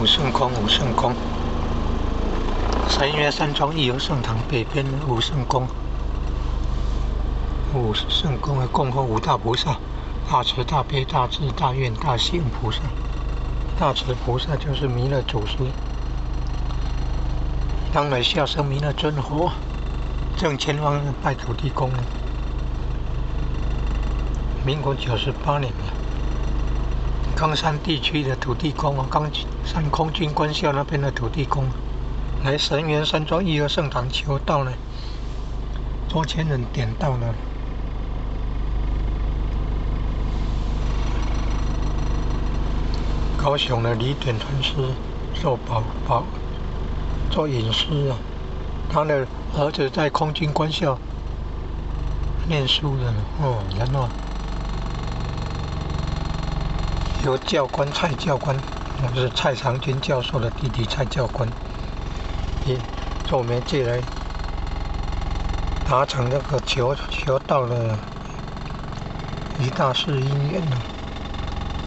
武聖宮，武聖宮，神園山莊義和聖堂北邊的武聖宮。武聖宮的供奉五大菩薩：大慈大悲大智大願大行菩薩。大慈菩薩就是彌勒祖師，當來下生彌勒尊佛，正前方拜土地公。民國98年，岡山地區的土地公啊，岡山空軍官校那邊的土地公，來神園山莊義和聖堂求道呢，多千人點到呢。高雄的李典禅師做保保做隱師啊，他的兒子在空軍官校念書的哦，然後由教官蔡教官，就是蔡長軍教授的弟弟蔡教官，以做媒介來達成這個求求道的一大事因緣。